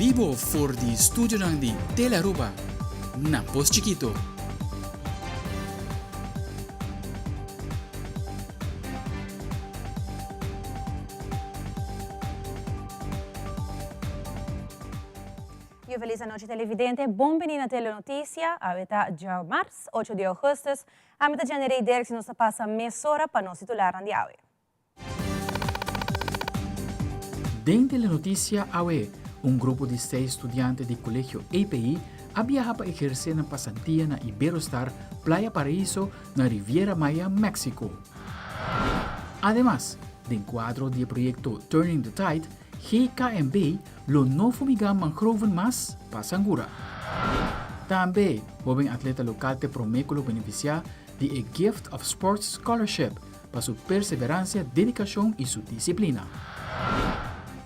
bibo for di studionan di Telearuba na Pos Chikito. Yo feliz anochi televidente, bon bini na Telenoticia, awe ta djamars ocho di augustus, ami ta Jenny Rey Derks y nos ta pasa mesora pa nos titularnan di awe. Den Telenoticia awe, un grupo di seis studiante di Colegio EPI a biaha pa eherce nan pasantia na Iberostar Playa Paraíso na Riviera Maya, Mexico. Ademas, den cuadro di e proyecto Turning the Tide, GKMB lo no fumiga mangroven mas pa sangura. Tambe, hoben atleta local t'e prome cu lo beneficia di e Gift of Sports Scholarship pa su perseverancia, dedicacion y su disciplina.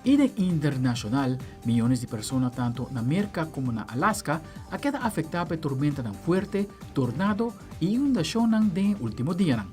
Y den internacional, miyones di persona tanto na Merca como na Alaska a keda afecta pa e tormentanan fuerte, tornado y inundacionnan den e ultimo dianan.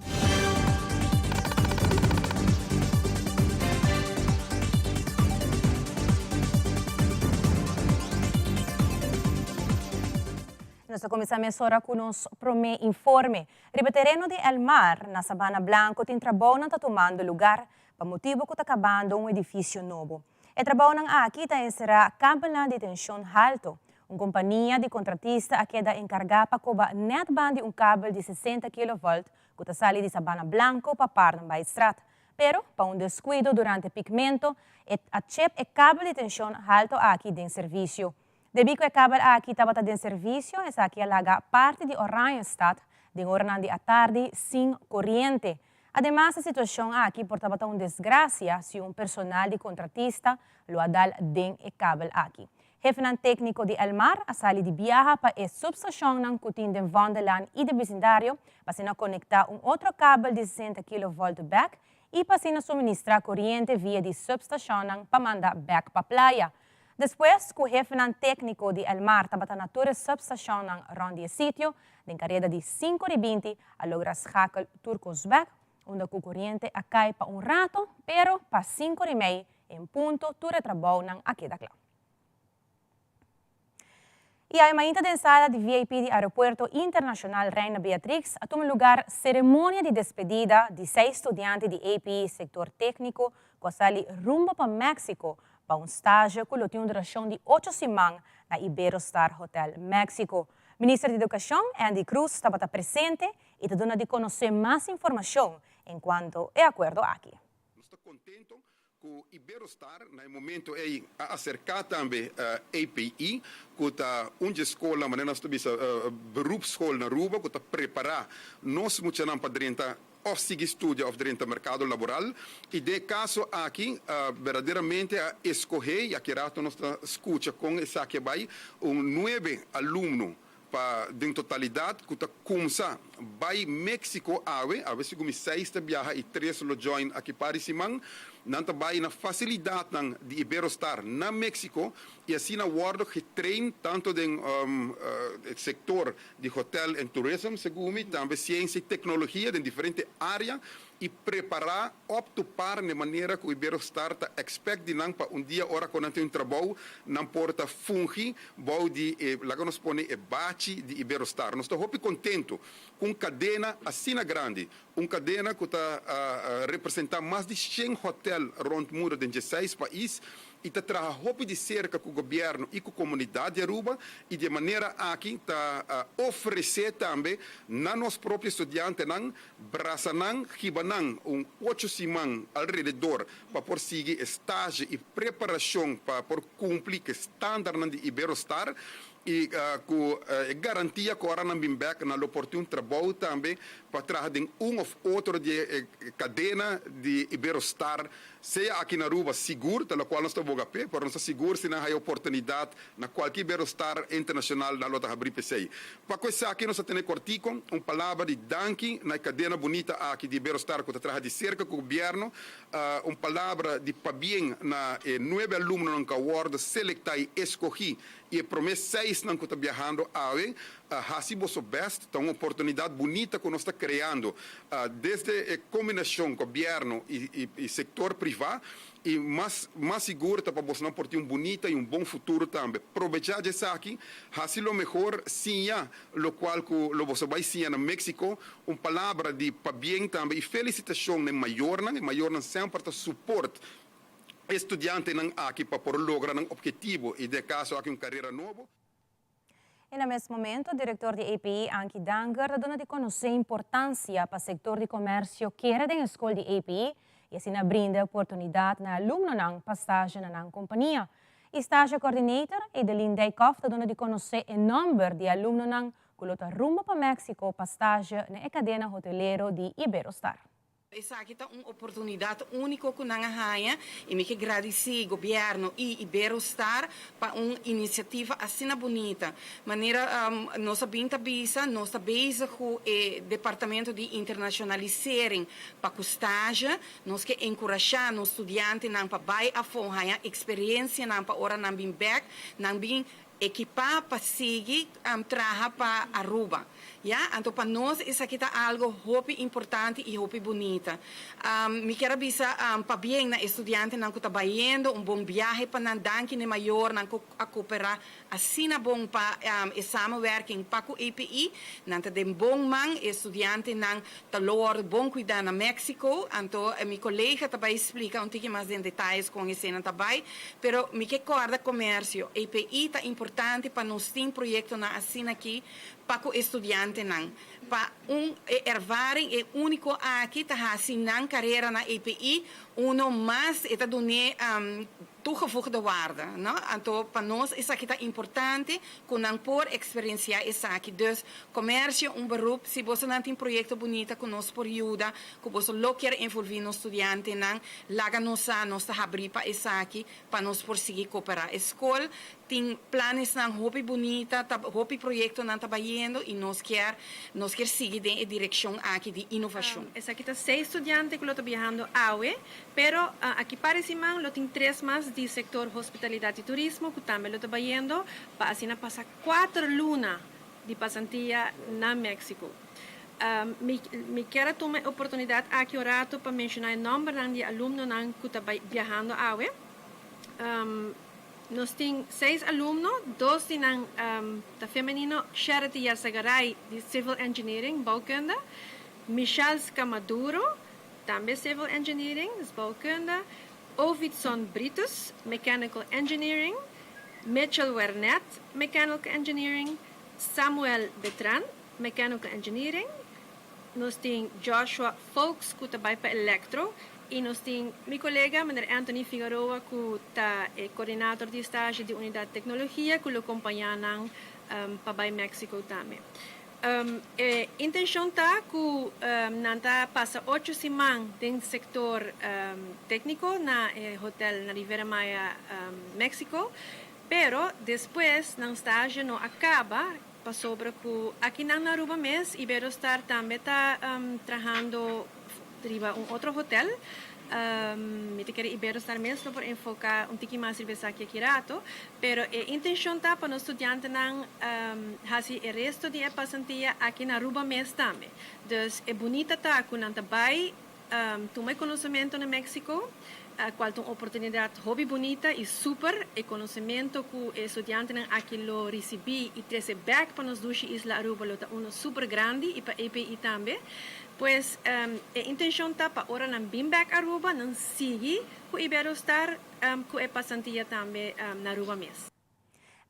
Nos ta cuminsa mesora cu nos prome informe. Riba tereno di El Mar, na Sabana Blanco tin trabounan ta tumando lugar pa motibo cu ta cabando un edificio nobo. E trabounan aki ta encerá kabelnan di tension halto. Un compania di contratista a keda encarga pa coba net ban di un kabel di 60 kilovolt cu ta sali di Sabana Blanco pa Paardenbaaistraat. Pero, pa un descuido durante pikmento, e a chep e kabel di tension halto aki den servicio. Debí ku e kabel aki tabata den servisio, esaki a laga parti di Oranjestad den oranan di atardi sin koriente. Ademas e situashon aki por tabata un desgrasia si un personal di kontratista lo a dal den e kabel aki. Hefenan tékniko di Elmar a sali di biaha pa e supstashonnan ku tin den Vondellaan i de bisindario pa asina konektá un otro kabel di 60 kilovolt bèk i pa asina suministrá koriente via di supstashonnan pa manda bèk pa playa. Despues ku hefenan tékniko di Elmar tabata na tur e supstashonnan rònt di e sitio, den kareda di sinku di binti a logra skakel tur kos bèk, unda ku koriente a kai pa un rato, pero pa sinku di mei en punto tur e trabounan a keda kla. I awe mainta den sala di VIP di Aeropuerto Internashonal Reina Beatrix a tuma lugar seremonia di despedida di seis studiante di API sektor tékniko ku a sali rumbo pa Mexico pa un stage ku lo tin un durashon di ocho siman na Iberostar Hotel Mexico. Minister di Edukashon, Endy Croes tabata presente i ta duna di konosé mas informashon enkuanto e akuerdo aki. Nos ta kontento ku Iberostar na e momento ei a aserká tambe API, ku ta un dje skolnan, manera nos ta bisa beroepsschool na Aruba, ku ta prepará nos muchanan pa drenta òf sigui studia òf drenta merkado laboral. I den e kaso aki berdaderamente a eskohé, i aki rato nos ta skucha kon esaki a bai, un nuebe alumno pa den totalidat ku ta kumsa bai Mexico awe, awe segun mi seis ta biaha i tres lo join aki par di siman, nan ta bai na fasilidatnan di Iberostar na Mexico i asina wòrdu getrain tanto den e sektor di hotel en tourism segun mi, tambe siensia i teknologia den diferente área i prepará op to par n'e manera ku Iberostar ta expect di nan pa un dia ora ku nan tin un trabou nan por ta fungi bou di e, laga nos pone e bachi di Iberostar. Nos ta hopi kontentu ku un kadena asina grandi, un kadena ku ta representá mas di shen hotel rònt mundu den dieseis pais i ta traha hopi di serka ku gobièrnu i ku komunidat di Aruba i di e manera aki ta ofresé tambe na nos propio studiantenan Brasa nan, hiba nan un ocho siman alrededor pa por sigui e stage i preparashon pa por kumpli ku e standarnan di Iberostar i ku e garantia ku ora nan bin bek nan lo por tin un trabou tambe pa traha den un of otro di e kadena di Iberostar Sea aki na Aruba sigur ta locual nos ta boga p'e, pero nos ta sigur si nan haya oportunidad na cualkier Iberostar Internacional nan lo ta habri p'esey. Pa cu esaki nos ta tene cortico un palabra di danki na e cadena bunita aki di Iberostar cu ta traha di cerca cu gobierno, un palabra di pabien na e nuebe alumnonan cu a wordo selecta y escogi y e prome seis. Seisnan ku ta biahando awe, hasi boso best, ta un oportunidat bunita ku nos ta kreando desde e kombinashon gobièrnu i sektor privá i mas mas sigur ta pa bosonan por tin un bunita i un bon futuro tambe. Probechá di esaki, hasi lo mehor, siña lokual ku lo boso bai siña na Mexico. Un palabra di pabien tambe i felisitashon na e mayornan, e mayornan semper ta suport e studiantenan aki pa por logra nan obhetivo i den e kaso aki un karera nobo. I na mes momento, direktor di API, Ankie Danger, ta duna di konosé importansia pa sektor di komersio kere den e skol di API i asina brinda e oportunidat na alumnonan pa stage na nan kompania. I stage coordinator, Edeline Dijkhoff, ta duna di konosé e nòmber di e alumnonan ku lo ta rumbo pa Mexico pa stage na e kadena hotelero di Iberostar. Esaki ta un oportunidat úniko ku nan a haña i mi ke gradisí gobièrnu i Iberostar pa un inisiativa asina bunita. Manera nos a bin ta bisa, nos ta bezig ku e departamento di internashonalisering pa ku stage. Nos ke enkurashá nos studiantenan pa bai afó haña eksperensianan pa ora nan bin bèk nan bin Ekipá pa sigui traha pa Aruba. Ya, anto pa nos esaki ta algo hopi importante y hopi bunita. Mi kier a bisa pabien na e studiantenan cu ta bayendo, un bon biahe pa nan, danki n'e mayornan cu a coopera asina bon pa e samenwerking pa cu API. Nan ta den bon man, e studiantenan ta lo wordo bon cuida na Mexico, anto mi colega ta bay splica un tiki mas den detayes con eseinan ta bay, pero mi ke corda comercio, API ta importante pa nos tin proyectonan asina aki pa cu e studiantenan, pa un e ervaring e unico aki ta haci nan carera na API uno mas e ta dune toegevoegde waarde, no? Anto pa nos esaki ta importante cu nan por experiencia esaki. Dus comercio un beroep, si bosonan tin proyecto bunita cu nos por yuda, cu boso lo kier envolvi nos studiantenan, laga nos sa, nos ta habri pa esaki, pa nos por sigui coopera. E scol tin planesnan hopi bunita, ta hopi proyectonan ta bayendo y nos kier nos kier sigui den e direccion aki di innovacion. Esaki ta seis studiante cu lo ta biahando awe, pero aki par e siman lo tin tres mas di sector hospitalidad y turismo cu tambe lo ta bayendo pa asina pasa cuater luna di pasantia na Mexico. Mi mi kier a tuma e oportunidad aki un rato pa menciona e nombernan di e alumnonan cu ta bay biahando awe. Nos tin seis alumno, dos di nan ta femenino, Charity Yarzagaray di Civil Engineering, Bouwkunde, Michelska Maduro, tambe Civil Engineering, dus Bouwkunde, Ovidson Britus, Mechanical Engineering, Mitchell Wernet, Mechanical Engineering, Samuel Betran, Mechanical Engineering, nos tin Joshua Foulkes ku ta bai pa Electro i nos tin mi kolega meneer Anthony Figaroa ku ta e koordinator di stage di Unidat Teknologia ku lo kompañá nan pa bai Mexico tambe. E intenshon ta ku nan ta pasa ocho siman den sektor tékniko na e hotel na Riviera Maya, Mexico, pero despues nan stage no a kaba pasobra ku akinan na Aruba mes Iberostar tambe ta trahando riba un otro hotel. Mi ta kere Iberostar mes lo por enfoca un tiki mas riba esaki aki rato, pero e intencion ta pa nos studiantenan haci e resto di e pasantia aki na Aruba mes tambe. Dus e bunita ta cu nan ta bay tuma e conocemento na Mexico, cual ta un oportunidad hopi bunita y super. E conocemento cu e studiantenan aki lo ricibi y trece bek pa nos dushi isla Aruba lo ta uno super grandi y pa API tambe. Pues e intencion ta pa ora nan bin bek Aruba nan sigui cu Iberostar cu e pasantia tambe na Aruba mes.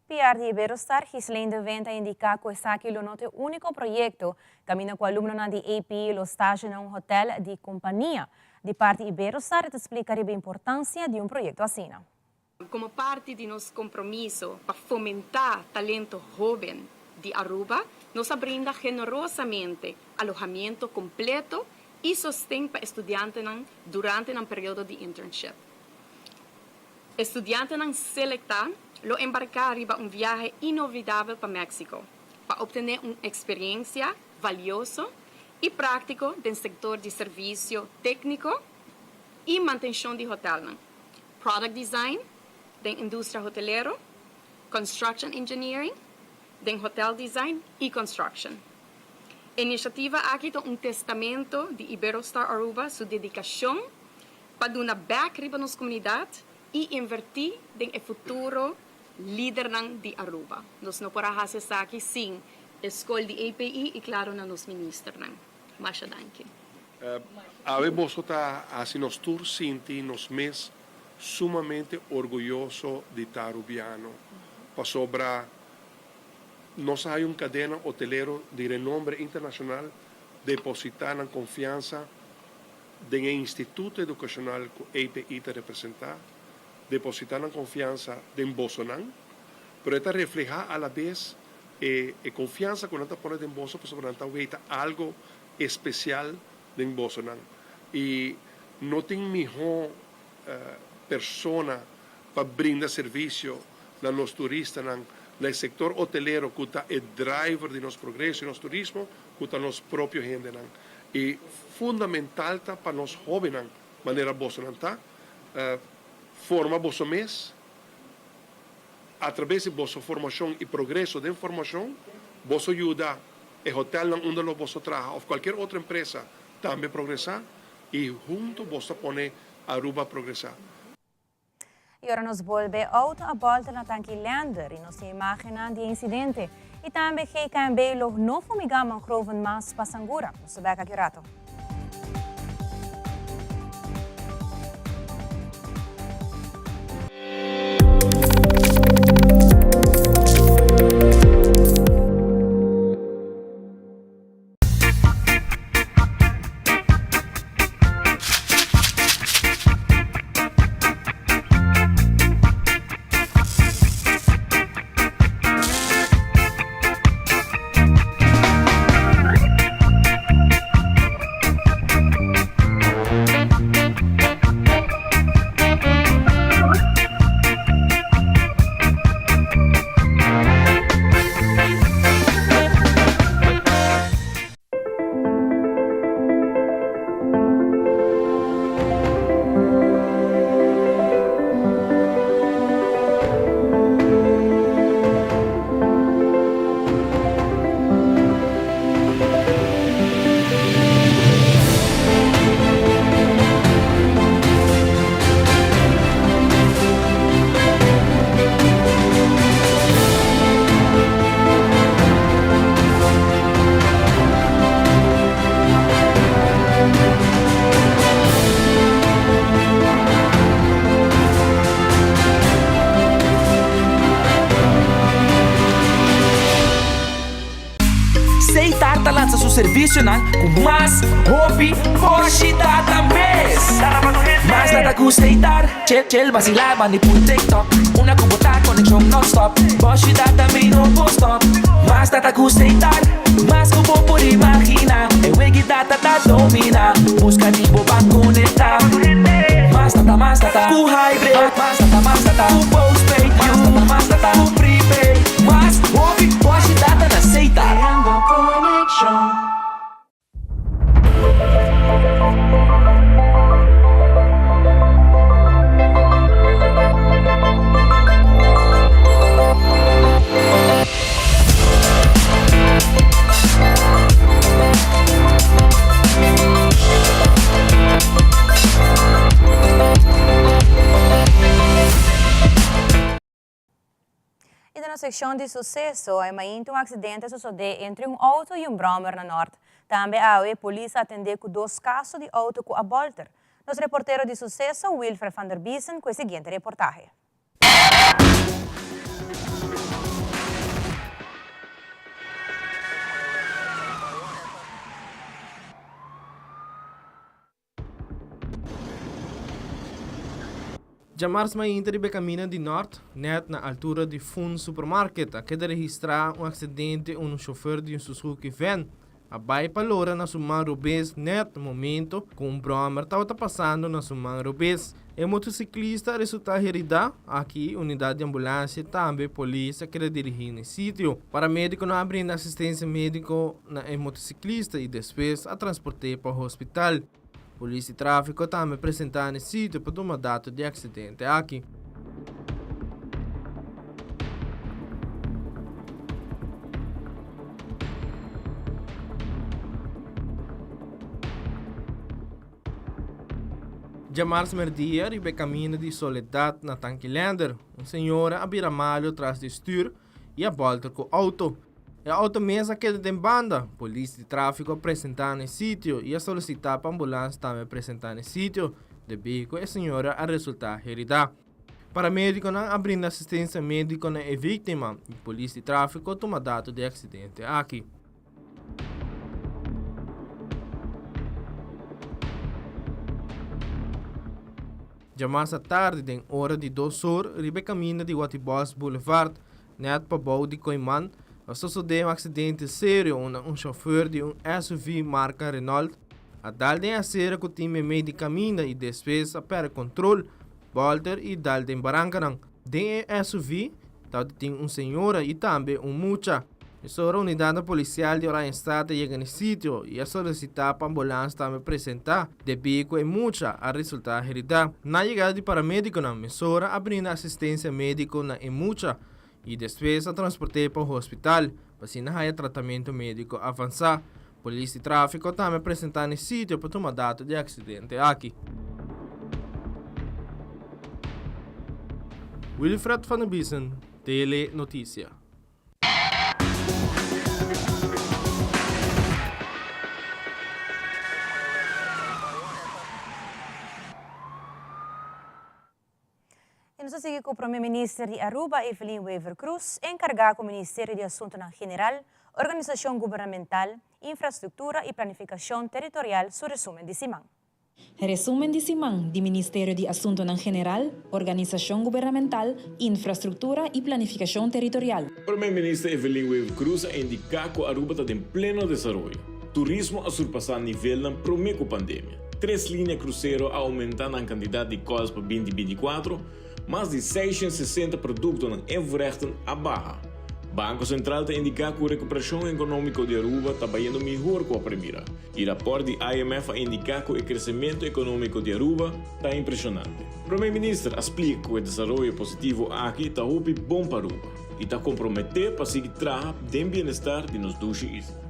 PR di Iberostar, Ghislaine de Windt a indica cu esaki lo no ta e unico proyecto caminda cu alumnonan di AP lo stage na un hotel di compania. Di parti Iberostar e ta splica riba e importancia di un proyecto asina. Como parti di nos compromiso pa fomenta talento hoben di Aruba, nos a brinda generosamente alojamiento completo y sosten pa estudiantenan durante nan periodo di internship. Estudiantenan selecta lo embarca riba un viahe inolvidabel pa Mexico pa obtene un experiencia valioso y practico den sector di servicio tecnico y mantencion di hotelnan. Product design den industria hotelero, construction engineering. den Hotel Design y Construction. E iniciativa aki ta un testamento di Iberostar Aruba su dedicacion pa duna bek riba nos comunidad y inverti den e futuro lidernan di Aruba. Nos no por a haci esaki sin e scol di EPI y claro na nos ministernan. Masha danki. Awe boso ta haci nos tur sinti nos mes sumamente orguyoso di ta Arubiano, pasobra nos a haya un cadena hotelero di renombre internacional deposita nan confiansa den e instituto educacional cu EPI ta representa, deposita nan confiansa den bosonan, pero e ta refleha alabes e e confiansa cu nan ta pone den boso pasobra nan ta weta algo especial den bosonan y no tin miho persona pa brinda servicio na nos turistanan, na e sector hotelero cu ta e driver di nos progreso y nos turismo, cu ta nos propio hendenan. Y fundamental ta pa nos hobennan, manera bosonan ta, forma boso mes, atrabes di boso formacion y progreso den formacion, boso yuda e hotelnan unda lo boso traha of cualkier otro empresa tambe progresa y hunto boso ta pone Aruba progresa. Y ora nos bolbe auto a bolter na Tanki Leander y nos tin imagennan di e incidente. Y tambe GKNB lo no fumiga mangroven mas pa sangura. Nos ta bek aki un rato. Seitar ta lansa su servicionan cu mas hopi boshi data mes. Mas data cu Seitar, chill chill vacila bandi pul TikTok. Una cu bo ta conexion non stop, boshi data mi no por stop. Mas data cu Seitar, mas cu bo por imagina. E wegi data ta domina, busca di bo pa conecta. Mas data, mas data cu hybrid, mas data, mas data cu postpaid, mas data, mas data cu prepaid. Mas hopi boshi data na Seitar. Creando conexion. I den nos sekshon di suseso, e mainta un aksidente a sosodé entre un outo i un bròmer na Nòrt. Tambe awe polis a atendé ku dos kaso di outo ku a bòlter. Nos reportero di suseso, Wilfred van der Biesen, ku e siguiente reportahe. Djamars mainta riba e camina di Nort, net na altura di Fun Supermarket, a keda registra un accidente unda un chofer di un Suzuki van a bay pa lora na su man robes net momento cu un brommer tabata pasando na su man robes. E motociclista a resulta herida, aki unidad di ambulancia tambe polis a keda dirigi na e sitio. Paramediconan a brinda asistencia medico na e motociclista y despues a transport'e pa hospital. Polis di tráfiko tambe presentá na e sitio pa tuma dato di e aksidente aki. Djamars merdia riba e kaminda di Soledad na Tankilander, un señora a bira malu tras di stür i a bòlter ku outo. E outo mes a keda den banda. Polis di tráfiko a presentá na e sitio i a solisitá pa ambulans tambe presentá na e sitio, debí ku e señora a resultá heridá. Paramédikonan a brinda asistensia médiko na e víktima i polis di tráfiko tuma dato di e aksidente aki. Djamas atardi den ora di dos or riba e kaminda di Watibos Boulevard, nèt pabou di Koiman, a sosodé un aksidente serio unda un shofùr di un SUV marka Renault a dal den asera ku tin meimei di kaminda i despues a pèrdè kontrol, bòlter i dal den barankanan. Den e SUV tabata tin un señora i tambe un mucha. Mesora unidatnan polisial di Oranjestad a yega na e sitio i a solisitá pa ambulans tambe presentá, debí ku e mucha a resultá heridá. Na yegada di paramedikonan, mesora a brinda asistensia médiko na e mucha i despues a transport'é pa hospital pa asina haya tratamentu médiko avansá. Polis di tráfiko tambe a presentá na e sitio pa tuma dato di e aksidente aki. Wilfred van der Biesen, Tele Noticia. Y nos ta sigui cu Prome Minister di Aruba, Evelyn Wever-Croes, encarga cu Ministerio di Asuntonan General, Organisacion Gubernamental, Infrastructura y Planificacion Territorial su resumen di siman. Resumen di siman di Ministerio di Asuntonan General, Organisacion Gubernamental, Infrastructura y Planificacion Territorial. Prome Minister Evelyn Wever-Croes a indica cu Aruba ta den pleno desaroyo. Turismo a surpasa nivelnan prome cu pandemia. Tres linea crucero a aumenta nan cantidad di calls pa binti binticuatro, mas di 660 productonan invoerrechten a baha. Banco Central ta indica cu recuperacion economico di Aruba ta bayendo mihor cu a premira y raport di IMF a indica cu e crecemento economico di Aruba ta impresionante. Prome Minister a splica cu e desaroyo positivo aki ta hopi bon pa Aruba y ta compromete pa sigui traha den bienestar di nos dushi isla.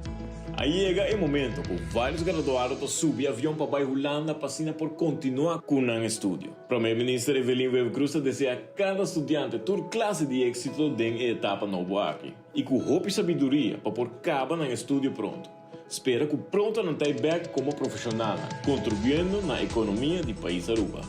A yega e momento cu varios graduado ta subi avion pa bay Hulanda pa asina por continua cu nan estudio. Prome Minister Evelyn Wever-Croes ta desea cada studiante tur clase di exito den e etapa nobo aki y cu hopi sabiduria pa por caba nan estudio pronto. Spera cu pronto nan ta y bek como profesionalnan, contribuyendo na economia di pais Aruba.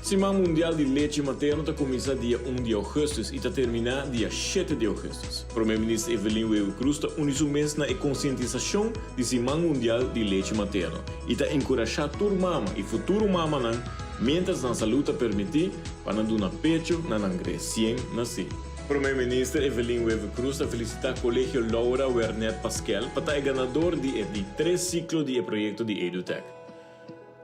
Siman Mundial di Lechi Materno ta kuminsá dia un di ougùstùs i ta terminá dia shete di ougùstùs. Prome Minister Evelyn Wever-Croes ta uni su mes na e konsientisashon di Siman Mundial di Lechi Materno i ta enkurashá tur mama i futuro mamanan, miéntras nan salú ta permití, pa nan duna pecho na nan resien nasí. Prome Minister Evelyn Wever-Croes ta felisitá Kolegio Laura Wernet Paskel pa ta e ganador di e di tres siklo di e proyekto di EduTech.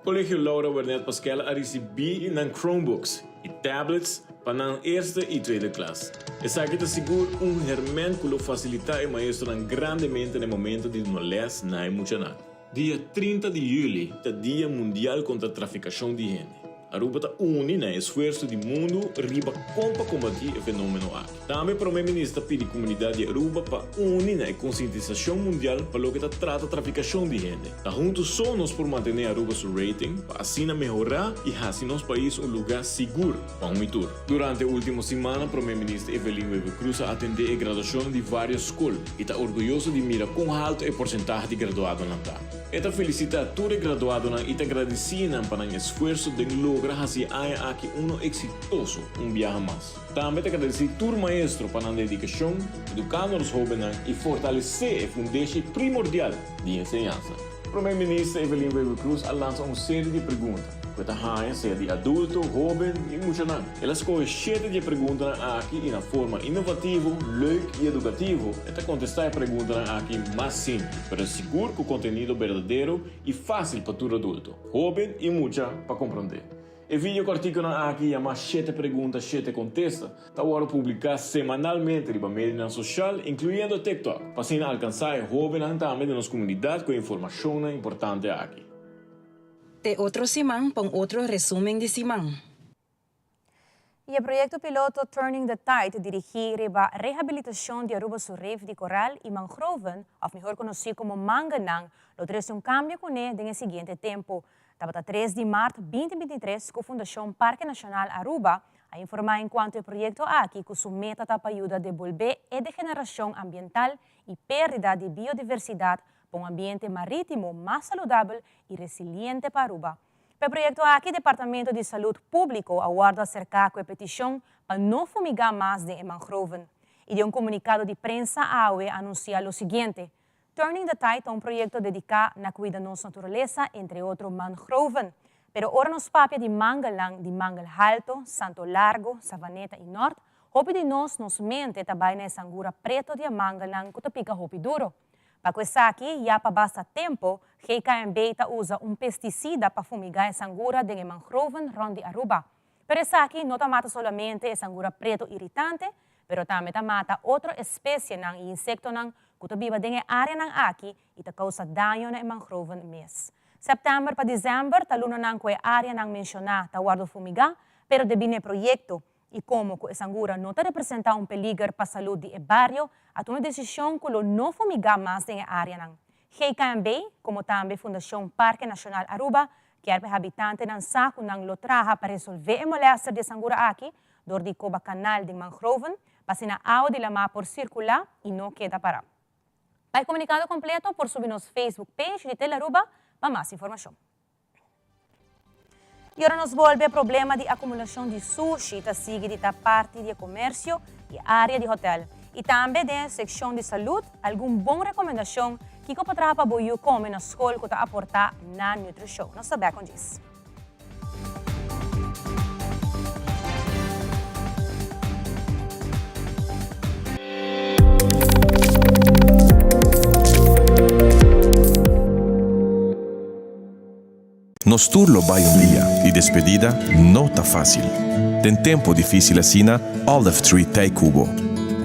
Colegio Laura Wernet Paskel a ricibi nan Chromebooks y tablets pa nan eerste y tweede klas. Esaki ta sigur un herment cu lo facilita e maestronan grandemente na e momento di duna les na e muchanan. Dia 30 di juli ta Dia Mundial contra Traficacion di Hende. Aruba ta uni na e esfuerso di mundu riba kon pa kombatí e fenomeno aki. Tambe Prome Minister ta pidi komunidat di Aruba pa uni na e konsientisashon mundial pa loke ta trata trafikashon di hende. Ta huntu so nos por mantené Aruba su rating pa asina mehorá i hasi nos pais un lugá sigur pa un i tur. Durante e último simannan Prome Minister Evelyn Wever-Croes a atendé e graduashonnan di vários skol i ta orguyoso di mira kon haltu e porsentahe di graduadonan ta. E ta felicita tur e graduadonan y ta gradici nan pa nan esfuerso den logra haci e aña aki uno exitoso un biaha mas. Tambe ta gradici tur maestro pa nan dedicacion educando nos hobennan y fortalece e fundeshi primordial di enseñansa. Prome Minister Evelyn Wever-Croes a lansa un serie di pregunta cu e ta haña sea di adulto, hoben y muchanan. El a scoge shete di e preguntanan aki y na forma inovativo, leuk y educativo e ta contesta e preguntanan aki mas simpel, pero sigur cu contenido berdadero y facil pa tur adulto, hoben y mucha pa comprende. E video corticonan aki yama Shete Pregunta, Shete Contesta ta wordo publica semanalmente riba medionan social, incluyendo TikTok, pa asina alcansa e hobennan tambe den nos comunidad cu e informacionnan importante aki. Te otro siman pa un otro resumen di siman. Y e proyecto piloto Turning the Tide dirigi riba rehabilitacion di Aruba su rif di coral y mangroven, of mihor conoci como manganan, lo trece un cambio cune den e siguiente tempo. Tabata tres di mart 2023 ku Fundashon Parke Nashonal Aruba a informá enkuanto e proyekto aki ku su meta ta pa yuda debolbé e degenerashon ambiental i pérdida di biodiversidat pa un ambiente marítimo mas saludabel i resiliente pa Aruba. Pa e proyekto aki Departamento di Salud Públiko a wòrdu aserká ku e petishon pa no fumigá mas den e mangroven. I den un komunikado di prensa awe a anunsiá lo siguiente, Turning the Tide ta un proyekto dediká na kuida nos naturalesa, entre otro mangroven. Pero ora nos papia di mangelnan di Mangel Halto, Santo Largo, Savaneta i Nort, hopi di nos nos mente ta bai na e sangura preto di e mangelnan ku ta pika hopi duro. Pa ku esaki, ya pa basta tempo, GKNB ta usa un pesticida pa fumiga e sangura den e mangroven rond di Aruba. Pero esaki no ta mata solamente e sangura preto iritante, pero tambe ta mata otro especienan y insectonan cu ta biba den e areanan aki y ta causa daño na e mangroven mes. September pa december ta lunanan cu e areanan menciona ta wordo fumiga, pero debi na e proyecto y como cu e sangura no ta representa un peliger pa salud di e bario, a tuma e decision cu lo no fumiga mas den e areanan. GKNB, como tambe Fundacion Parke Nacional Aruba, kier pa e habitantenan sa cu nan lo traha pa resolve e molester di e sangura aki dor di coba canal den mangroven pa asina awa di lama por circula y no keda para. Pa e comunicado completo por subi nos Facebook page di Telearuba pa mas informacion. Y ora nos bolbe e problema di acumulacion di sushi ta sigui di ta parti di e comercio y area di hotel. Y tambe den e seccion di salud algun bon recomendacion kico pa traha pa bo yu come na school cu ta aporta na nutricion. Nos ta back on djis. Nos tur lo bai un dia y despedida no ta facil. Den tempo dificil asina, Olive Tree t'ey cu bo.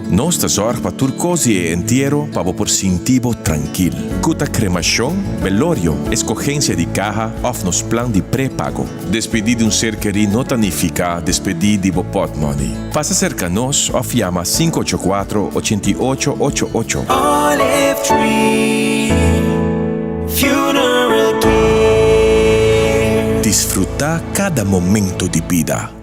Nos ta zorg pa tur cos di e entiero pa bo por sinti bo trankil. Cu ta cremacion, velorio, escogencia di caha of nos plan di prepago. Despedi di un ser keri no ta nifica despedi di bo potmoney. Pasa cerca nos of yama 584 88 88. Olive Tree Funeral Care. Disfruta cada momento di bida.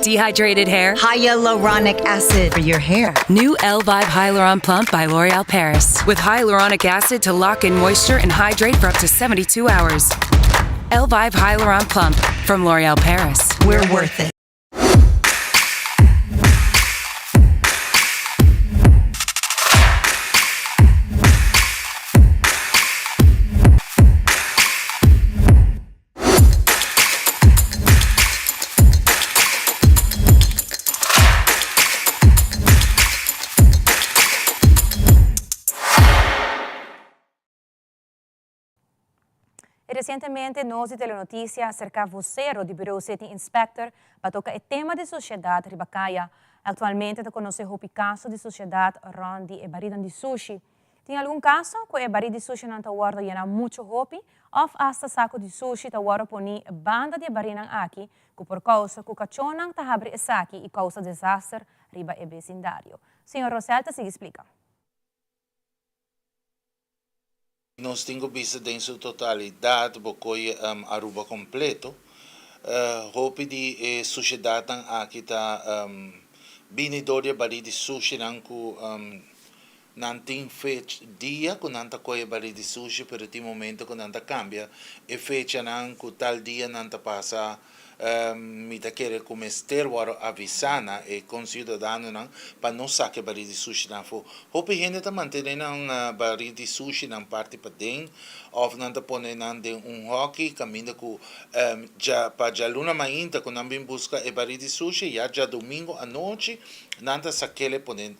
Dehydrated hair? Hyaluronic acid for your hair. New Elvive Hyaluron Plump by L'Oreal Paris. With hyaluronic acid to lock in moisture and hydrate for up to 72 hours. Elvive Hyaluron Plump from L'Oreal Paris. We're worth it. Y recientemente nos di Telenoticia a acerca vocero di Bureau City Inspector pa toca e tema di suciedad riba caya. Actualmente ta conoce hopi caso di suciedad rond di e baridan di sushi. Tin algun kaso ku e barí di sushinan ta wòrdu yená muchu hopi òf asta saku di sushi ta wòrdu poní banda di e barínan aki ku por kousa ku kachónan ta habri esaki i kousa desaster riba e besindario. Señor Rosell ta sigui splika. Nos tin ku bisa den su totalidat bo koe Aruba kompleto. Hopi di e sushedatnan aki ta bini dor di e barí di sushinan ku nan tin fech dia ku nan ta koe e barí di sushi pero tin momento ku nan ta kambia e fechanan ku tal dia nan ta pasa. Mi ta kere ku mester wòrdu avisá na e konsiudadanonan pa no saka e barí di sushinan afó. Hopi hende ta mantené nan barí di sushinan parti paden òf nan ta pone nan den un hòki kaminda ku dja pa djaluna mainta ku nan bin buska e barí di sushi ya djadumingu anochi nan ta sak'el e pone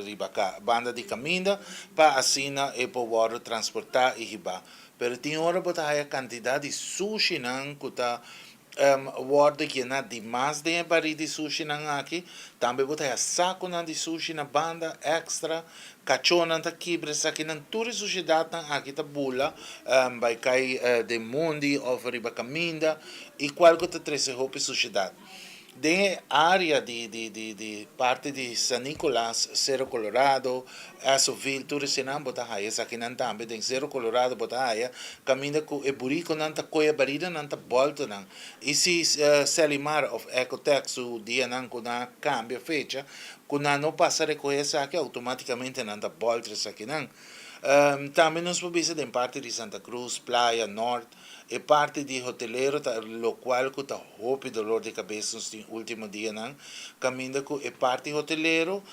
riba banda di kaminda pa asina e por wòrdu transportá i hibá. Pero tin ora bo ta haya kantidat di sushinan ku ta wòrdu yená di mas den e barí di sushinan aki. Tambe bo ta haya sakunan di sushi na banda èkstra, kachónan ta kibra esakinan. Tur e sushidatnan aki ta bula bai kai den mondi òf riba kaminda i kual ku ta trese hopi sushidat. Den e área di di di di parti di San Nicolas, Cerro Colorado, Essoville, tur esenan bo ta haya esakinan tambe. Den Cerro Colorado bo ta haya kaminda ku e burikonan ta koya baridanan ta bòlta nan. I si Selimar òf Ecotec su dianan ku nan a kambia fecha ku nan no pasa rekohe esaki outomátikamente nan ta bòltra esakinan. Tambe nos por bisa den parti di Santa Cruz, Playa, Nort, E parti di hotelero ta locual cu ta hopi dolor di cabes nos tin ultimo dianan, caminda cu e parti hotelero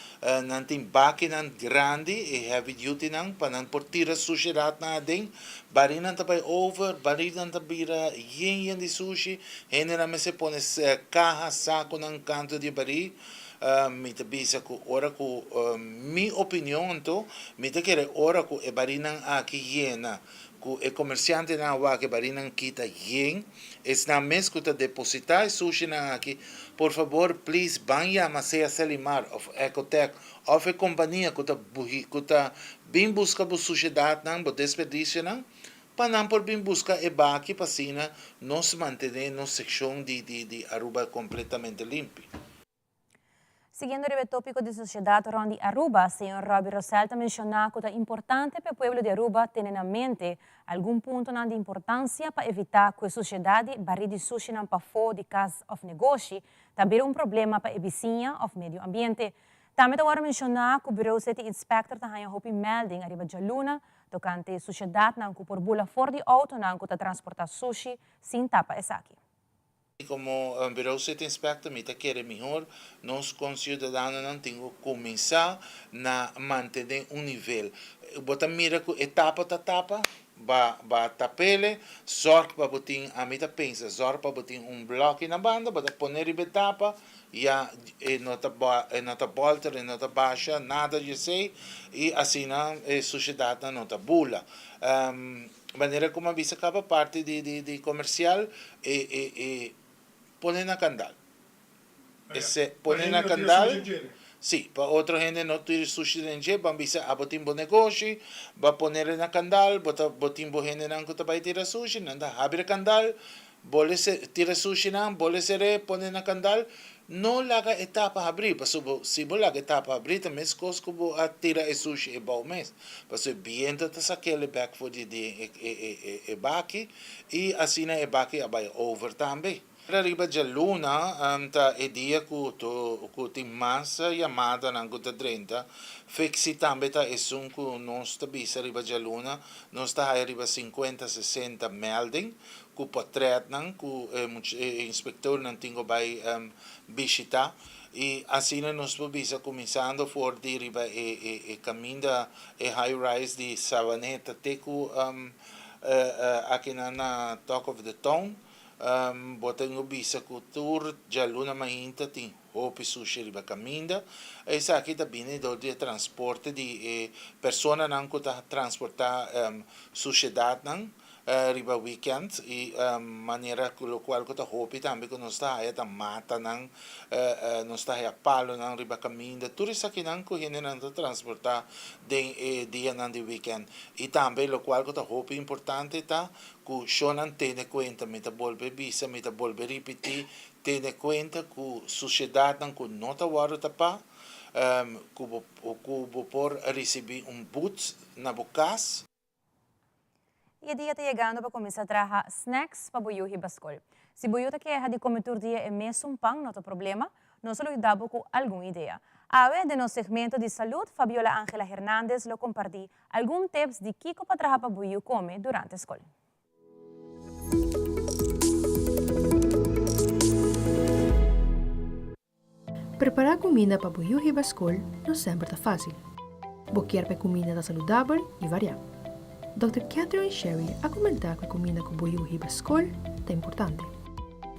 nan tin bakinan grandi, e heavy duty nan, pa nan por tira sushedadnan aden, barinan ta bay over, barinan ta bira yen yen di sushi, hendenan mester pone caha, saconan canto di e bari. Mi ta bisa cu ora cu mi opinion anto, mi ta kere ora cu e barinan aki yena Ku e komersiantenan a wak e barinan kita yen, esnan mes ku ta depositá e sushinan aki, por fabor please ban yama sea Selimar òf Ecotec òf e kompania ku ta ku ta bin buska bo sushedatnan, bo desperdisionan, pa nan por bin buska e baki pa asina nos mantené nos sekshon di di di Aruba kompletamente limpi. Siguiendo riba e tópiko di sosiedat rònt di Aruba, señor Robbie Rosell ta menshoná ku ta importante pa e pueblo di Aruba tene na mente algun puntonan di importansia pa evitá ku e sosiedat di barí di sushinan pafó di kas òf negoshi ta bira un problema pa e bisiña òf medio ambiente. Tambe ta wòrdu menshoná ku Bureau City Inspector ta haña hopi melding ariba djaluna tokante sushedatnan ku por bula for di outonan ku ta transportá sushi sin tapa esaki. Komo Bureau City Inspector mi ta kere mihor nos konsiudadanonan tin ku kuminsá na mantené un nivel. Bo ta mira ku e tapa ta tapa, ba ba tapele, zòrg pa bo tin, ami ta pensa zòrg pa bo tin un blòki na banda, bo ta pone riba e tapa, ya e no ta e no ta bòlter, e no ta basha, nada di esei, i asina e sushedatnan no ta bula. Manera ku mi a bisa kaba parti di di di komersial e e e pone na kandal. Ese pone na kandal si pa otro hende no tira sushi den dje ban bisa abo tin bo negoshi ba ponele na kandal bo ta bo tin bo hendenan ku ta bai tira sushi nan ta habri kandal Bole tira sushinan, bole ser'é, pone na kandal. No laga e tapa habrí, pasobra si bo laga e tapa habrí ta meskos ku bo a tira e sushi e bou mes. Pasobra e biento ta sak'el bèk for di den e baki i asina e baki a bai over tambe. Riba djaluna ta e dia ku ku tin mas yamadanan ku ta drenta. Fixi tambe ta esun ku nos ta bisa riba djaluna nos ta haya riba sinkuenta, sesenta melding. ku potretnan ku e inspektornan tin ku bai bishitá i asina nos por bisa kuminsando for di riba e kaminda e high rise di Savaneta te ku akinan na Talk of the Town bo tin ku bisa ku tur djaluna mainta tin hopi sushi riba kaminda. Esaki ta bini dor di e transporte di e personanan ku ta transportá sushedatnan. Riba weekend y manera cu locual cu ta hopi tambe cu nos ta haya ta matanan, nos ta haya palonan riba caminda, tur esakinan cu hendenan ta transporta den e dianan di weekend. Y tambe locual cu ta hopi importante ta cu shownan tene cuenta, mi ta bolbe bisa, mi ta bolbe ripiti, tene cuenta cu suciedadnan cu no ta wordo tapa, cu bo cu bo por ricibi un boet na bo cas. I e dia ta yegando pa kuminsá traha snacks pa bo yu hiba skol. Si bo yu ta keha di kome tur dia e mesun pan no ta problema, nos lo yuda bo ku algun idea. Awe den nos segmento di salud Fabiola Angela Hernandez lo kompartí algun tips di kiko pa traha pa bo yu kome durante skol. Prepará kuminda pa bo yu hiba skol no semper ta fásil. Bo kier pa e kuminda ta saludabel i variá. Dòkter Catherine Sherry a komentá ku e kuminda ku bo yu hiba skol ta importante,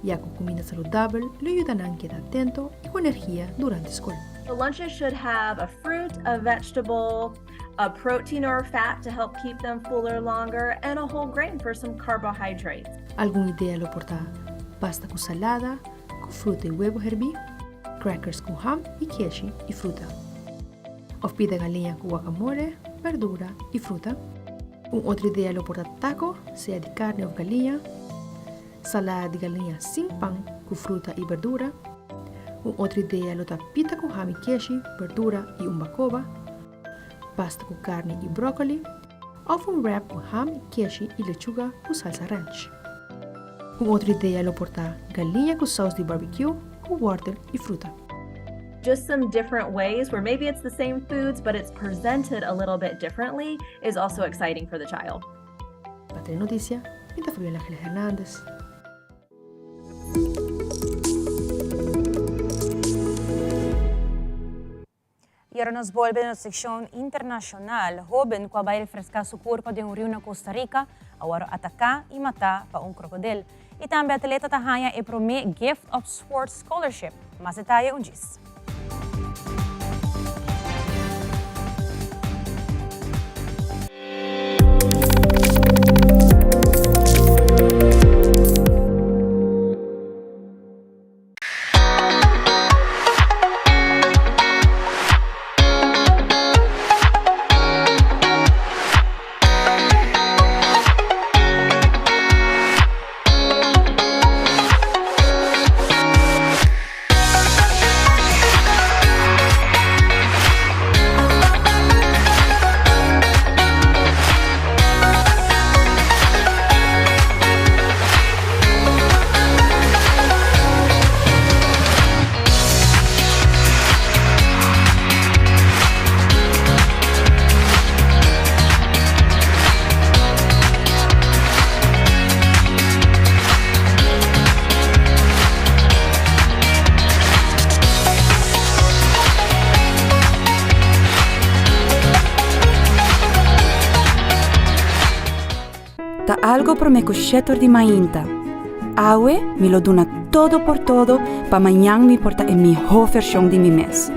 ya ku kuminda saludabel lo yuda nan keda atento i ku energia durante skol. The lunches should have a fruit, a vegetable, a protein or a fat to help keep them fuller longer, and a whole grain for some carbohydrates. Algun idea lo por ta pasta ku salada, ku fruta i webo herbí, crackers ku ham i keshi i fruta. Òf pida galiña ku guacamole, berdura i fruta. Un otro idea lo por ta taco, sea di karni òf galiña, salada di galiña sin pan ku fruta i berdura. Un otro idea lo ta pita ku ham i keshi, berdura i un bakoba, pasta ku karni i bròkoli, òf un wrap ku ham, keshi i lechuga ku salsa ranch. Un otro idea lo por ta galiña ku saus di barbecue ku wòrtel i fruta. Just some different ways where maybe it's the same foods but it's presented a little bit differently is also exciting for the child. Pa Telenoticia, mi ta Fabiola Angela Hernandez. Y ora nos bolbe na nos seccion internacional, hoben cu a bay refresca su curpa den un riu na Costa Rica a worde ataca y mata pa un crocodil. Y tambe atleta ta haya e prome Gift of Sports Scholarship. Mas detaye un djis. Ta algo promé ku shetor di mainta. Awe mi lo duna todo por todo pa mañan mi por ta e mihó vershon di mi mes.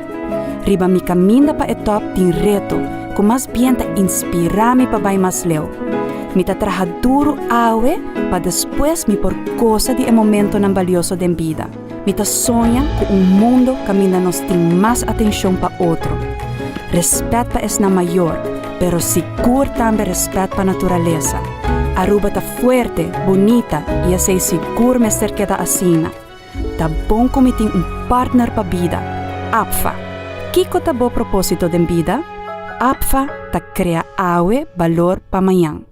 Riba mi kaminda pa e tòp tin reto ku mas bien ta inspirá mi pa bai mas leu. Mi ta traha duru awe pa despues mi por gosa di e momentonan balioso den bida. Mi ta soña ku un mundo kaminda nos tin mas atenshon pa otro, rèspèt pa esnan mayor, pero sigur tambe rèspèt pa naturalesa. Aruba ta fuerte, bunita i esei sigur mester keda asina. Ta bon ku mi tin un partner pa bida, APFA. Kiko ta bo propósito den bida? APFA ta krea awe balor pa mañan.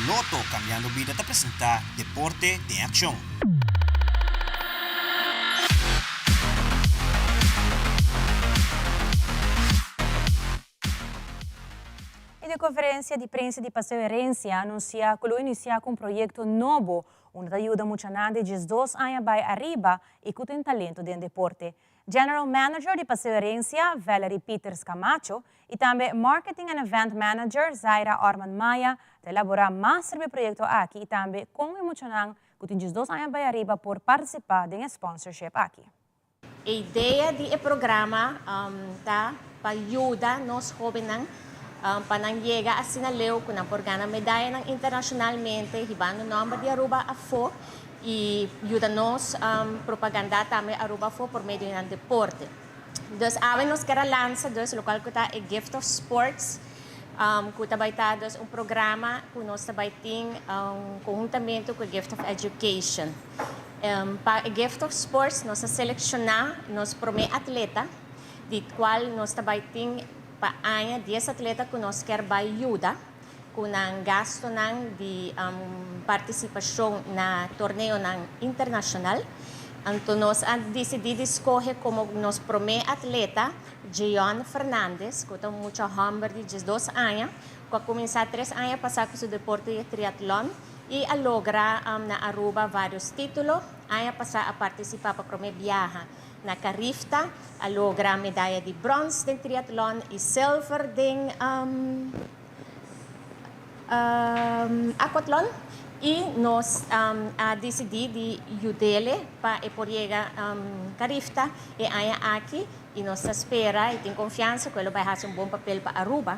Lotto Cambiando Bida ta presenta Deporte den Accion. E di conferencia di prensa di Paseo Herencia a anuncia cu lo inicia cu un proyecto nobo unda ta yuda muchanan di 12 aña bay ariba y cu tin talento den deporte. General Manager di Paseo Herencia, Valerie Peters Camacho, y tambe Marketing and Event Manager, Zaira Orman Maya, ta elabora mas riba e proyecto aki y tambe con e muchanan cu tin 12 aña bay ariba por participa den e sponsorship aki. E idea di e programa ta pa yuda nos hobennan pa nan yega asina leu cu nan por gana medayanan internacionalmente hibando nomber di Aruba afo y yuda nos propaganda tambe Aruba afo por medio di nan deporte. Dus awe nos ker a lansa dus locual cu ta e Gift of Sports cu ta bay ta dus un programa cu nos ta bay tin conhuntamente cu e Gift of Education. Pa e Gift of Sports nos a selecciona nos prome atleta di cual nos ta bay tin pa aña dies atleta cu nos ker bay yuda. Ku nan gastonan di partisipashon na torneonan internashonal. Anto nos a disidí di skohe komo nos promé atleta Jeon Fernandez, ku ta un mucha hòmber di 12 aña, ku a kuminsá tres aña pasá ku su deporte di triatlòn i a logra na Aruba vários título. Aña pasá a partisipá pa promé biaha na Carifta, a logra medaya di bròns den triatlon i silver den aquatlon i nos a disidí di yud'ele pa e por yega Carifta e aña aki i nos ta spera i tin konfiansa ku e lo bai hasi un bon papel pa Aruba.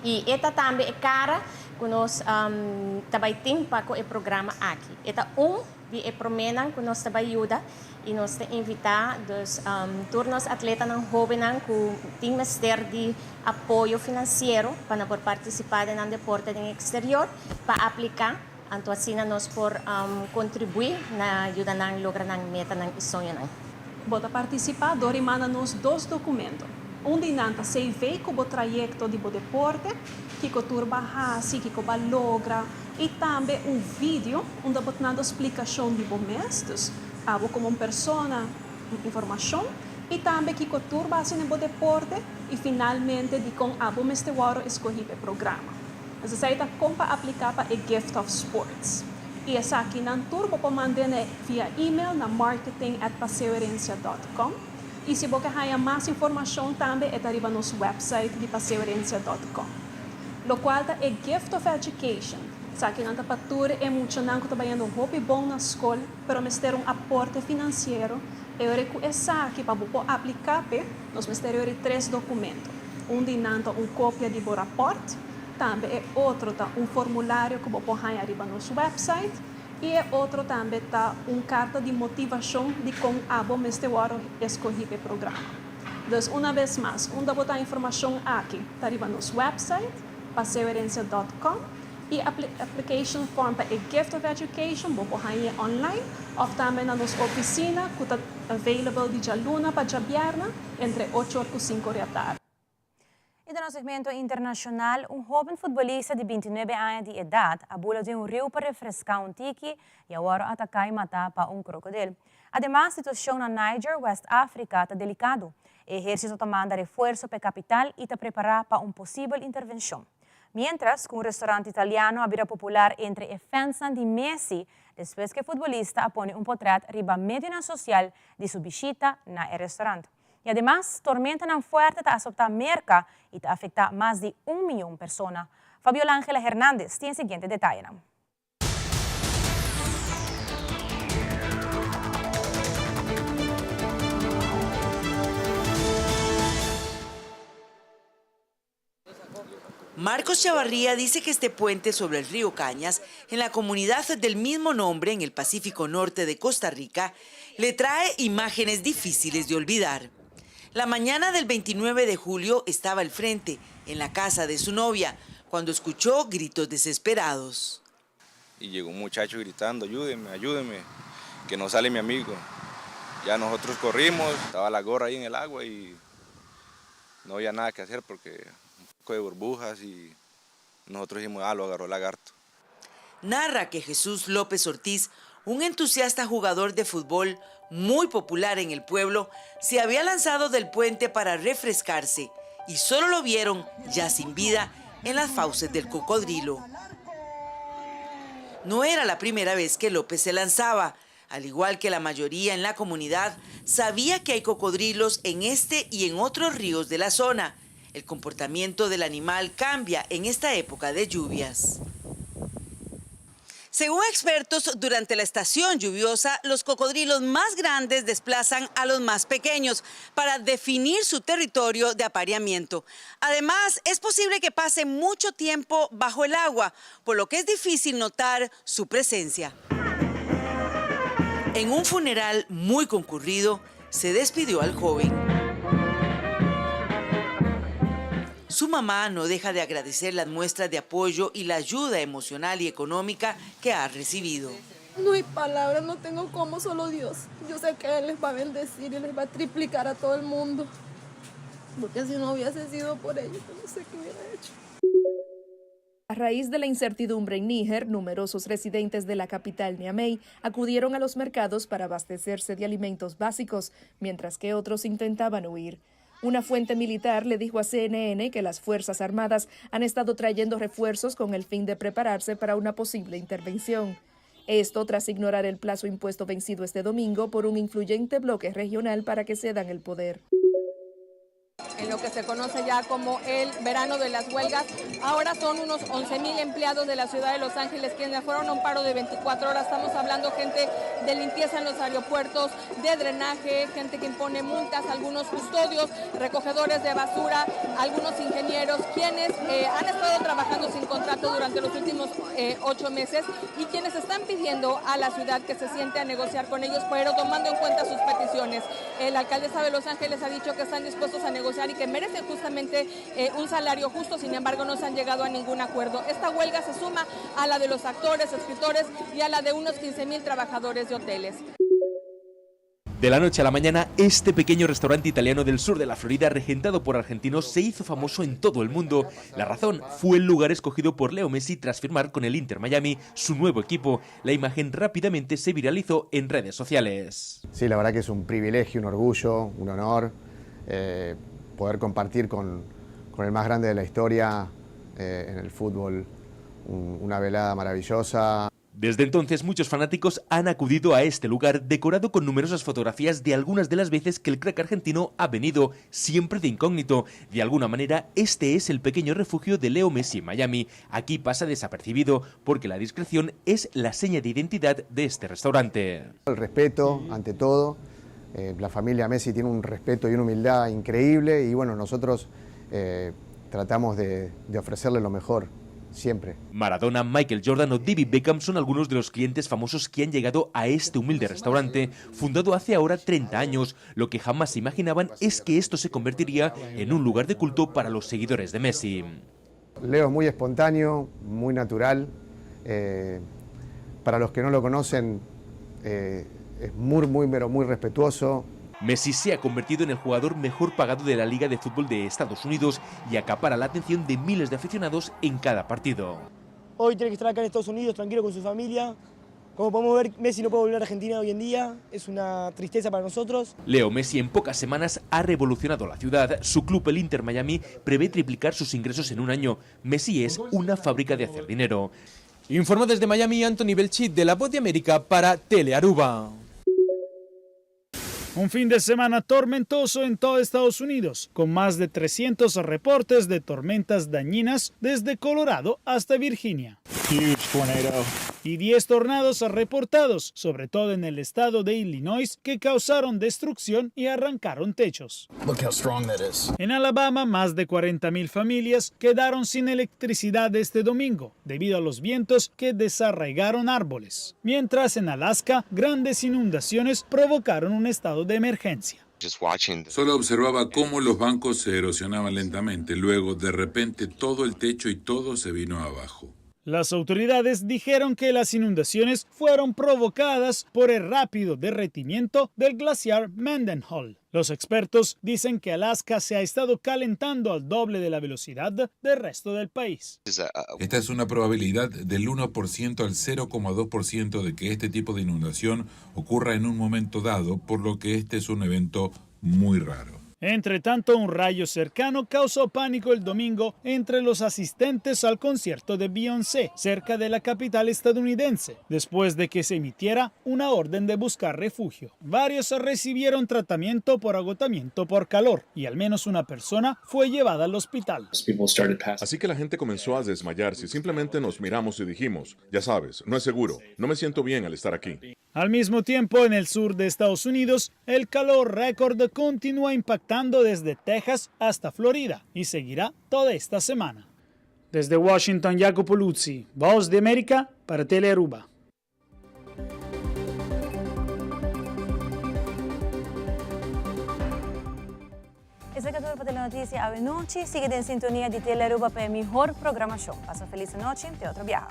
I e ta tambe e kara ku nos ta bai tin pa ku e programa aki. E ta un di e proménan ku nos ta bai yuda i nos ta invitá dus tur nos atletanan hóbennan ku tin mester di apoyo finansiero pa nan por partisipá den nan deporte den eksterior pa apliká. Anto asina nos por kontribuí na yuda nan logra nan metanan i soñonan. Bo ta partisipá dor di manda nos dos dokumento. Un di nan ta CV ku bo trayekto di bo deporte, kiko tur b'a hasi, kiko b'a logra, i tambe un video unda bo ta nando splikashon di bo mes, dus abo komo un persona, un informashon, i tambe kiko tur b'a hasi den bo deporte i finalmente dikon abo mester wòrdu eskohí pa e programa. Dus esei ta kon pa apliká pa e Gift of Sports. I esakinan tur bo por mand'e via email na marketing at paseoherencia dot com. I si bo ke haña mas informashon tambe e ta riba nos website di paseoherencia dot com. Lokual ta e Gift of Education. Esakinan ta pa tur e muchanan ku ta bayendo hopi bon na skol pero mester un aporte finansiero. E ora ku esaki pa bo por apliká p'e nos mester yori tres dokumento. Un di nan ta un kopia di bo rapòrt. Tambe e otro ta un formulario ku bo por haña riba nos website i e otro tambe ta un karta di motivashon di kon abo mester wòrdu eskohí pa e programa. Dus una bes mas, unda bo ta informashon aki ta riba nos website, paseoherencia dòt kòm, i application form pa e Gift of Education bo por hañ'é online òf tambe na nos ofisina ku ta available di djaluna pa djabièrnè entre ocho or ku sinku or di atardi. I den nos segmento internashonal, un hóben futbolista di bintinuebe aña di edat a bula den un riu pa refreská un tiki i a wòrdu ataká i matá pa un krokodil. Ademas, situashon na Niger, West Afrika, ta delikado. E ehérsito ta manda refuerso pa e kapital i ta prepará pa un posibel intervenshon. Miéntras ku un restorant italiano a bira popular entre e fansnan di Messi despues ku e futbolista a pone un potrèt riba medionan sosial di su bishita na e restorant. I ademas, tormentanan fuerte ta asoptá Merka i ta afektá mas di un miyon persona. Fabiola Angela Hernandez tin e siguiente detayenan. Marcos Chavarría dice que este puente sobre el río Cañas, en la comunidad del mismo nombre en el Pacífico Norte de Costa Rica, le trae imágenes difíciles de olvidar. La mañana del 29 de julio estaba al frente, en la casa de su novia, cuando escuchó gritos desesperados. Y llegó un muchacho gritando, ayúdeme, ayúdeme, que no sale mi amigo. Ya nosotros corrimos, estaba la gorra ahí en el agua y no había nada que hacer porque un poco de burbujas y nosotros dijimos, ah, lo agarró el lagarto. Narra que Jesús López Ortiz, un entusiasta jugador de fútbol muy popular en el pueblo, se había lanzado del puente para refrescarse y solo lo vieron, ya sin vida, en las fauces del cocodrilo. No era la primera vez que López se lanzaba. Al igual que la mayoría en la comunidad, sabía que hay cocodrilos en este y en otros ríos de la zona. El comportamiento del animal cambia en esta época de lluvias. Según expertos, durante la estación lluviosa, los cocodrilos más grandes desplazan a los más pequeños para definir su territorio de apareamiento. Además, es posible que pase mucho tiempo bajo el agua, por lo que es difícil notar su presencia. En un funeral muy concurrido, se despidió al joven. Su mamá no deja de agradecer las muestras de apoyo y la ayuda emocional y económica que ha recibido. No hay palabras, no tengo cómo, solo Dios. Yo sé que Él les va a bendecir y les va a triplicar a todo el mundo. Porque si no hubiese sido por ellos, no sé qué hubiera hecho. A raíz de la incertidumbre en Níger, numerosos residentes de la capital Niamey acudieron a los mercados para abastecerse de alimentos básicos, mientras que otros intentaban huir. Una fuente militar le dijo a CNN que las Fuerzas Armadas han estado trayendo refuerzos con el fin de prepararse para una posible intervención. Esto tras ignorar el plazo impuesto vencido este domingo por un influyente bloque regional para que cedan el poder. En lo que se conoce ya como el verano de las huelgas. Ahora son unos 11.000 empleados de la ciudad de Los Ángeles quienes fueron a un paro de 24 horas. Estamos hablando gente de limpieza en los aeropuertos, de drenaje, gente que impone multas, algunos custodios, recogedores de basura, algunos ingenieros, quienes eh, han estado trabajando sin contrato durante los últimos eh, ocho meses y quienes están pidiendo a la ciudad que se siente a negociar con ellos, pero tomando en cuenta sus peticiones. El alcaldesa de Los Ángeles ha dicho que están dispuestos a negociar y que merecen justamente eh, un salario justo, sin embargo no se han llegado a ningún acuerdo. Esta huelga se suma a la de los actores, escritores y a la de unos 15 mil trabajadores de hoteles. De la noche a la mañana, este pequeño restaurante italiano del sur de la Florida, regentado por argentinos, se hizo famoso en todo el mundo. La razón fue el lugar escogido por Leo Messi tras firmar con el Inter Miami, su nuevo equipo. La imagen rápidamente se viralizó en redes sociales. Sí, la verdad que es un privilegio, un orgullo, un honor eh, poder compartir con, con el más grande de la historia eh, en el fútbol una velada maravillosa. Desde entonces, muchos fanáticos han acudido a este lugar decorado con numerosas fotografías de algunas de las veces que el crack argentino ha venido, siempre de incógnito. De alguna manera, este es el pequeño refugio de Leo Messi en Miami. Aquí pasa desapercibido porque la discreción es la seña de identidad de este restaurante. El respeto, ante todo. Eh, la familia Messi tiene un respeto y una humildad increíble y bueno, nosotros eh, tratamos de, de ofrecerle lo mejor siempre. Maradona, Michael Jordan o David Beckham son algunos de los clientes famosos que han llegado a este humilde restaurante, fundado hace ahora 30 años. Lo que jamás se imaginaban es que esto se convertiría en un lugar de culto para los seguidores de Messi. Leo es muy espontáneo, muy natural. Eh, para los que no lo conocen, eh, es muy, muy, pero muy respetuoso. Messi se ha convertido en el jugador mejor pagado de la Liga de Fútbol de Estados Unidos y acapara la atención de miles de aficionados en cada partido. Hoy tiene que estar acá en Estados Unidos, tranquilo con su familia. Como podemos ver, Messi no puede volver a Argentina hoy en día. Es una tristeza para nosotros. Leo Messi en pocas semanas ha revolucionado la ciudad. Su club, el Inter Miami, prevé triplicar sus ingresos en un año. Messi es una fábrica de hacer dinero. Informó desde Miami Anthony Belchit de La Voz de América para Telearuba. Un fin de semana tormentoso en todo Estados Unidos, con más de 300 reportes de tormentas dañinas desde Colorado hasta Virginia. Y 10 tornados reportados, sobre todo en el estado de Illinois, que causaron destrucción y arrancaron techos. En Alabama, más de 40.000 familias quedaron sin electricidad este domingo debido a los vientos que desarraigaron árboles. Mientras en Alaska, grandes inundaciones provocaron un estado de emergencia. Solo observaba cómo los bancos se erosionaban lentamente. Luego, de repente, todo el techo y todo se vino abajo. Las autoridades dijeron que las inundaciones fueron provocadas por el rápido derretimiento del glaciar Mendenhall. Los expertos dicen que Alaska se ha estado calentando al doble de la velocidad del resto del país. Esta es una probabilidad del 1% al 0,2% de que este tipo de inundación ocurra en un momento dado, por lo que este es un evento muy raro. Entre tanto, un rayo cercano causó pánico el domingo entre los asistentes al concierto de Beyoncé cerca de la capital estadounidense, después de que se emitiera una orden de buscar refugio. Varios recibieron tratamiento por agotamiento por calor y al menos una persona fue llevada al hospital. Así que la gente comenzó a desmayarse y simplemente nos miramos y dijimos, ya sabes, no es seguro, no me siento bien al estar aquí. Al mismo tiempo, en el sur de Estados Unidos, el calor récord continúa impactando desde Texas hasta Florida y seguirá toda esta semana. Desde Washington, Jacopo Luzzi, Voz de América para Telearuba. Esaki ta tur pa Telenoticia awe nochi. Sigui den sintonia di Telearuba pa e mihor programacion. Pasa un feliz nochi. Te otro biaha.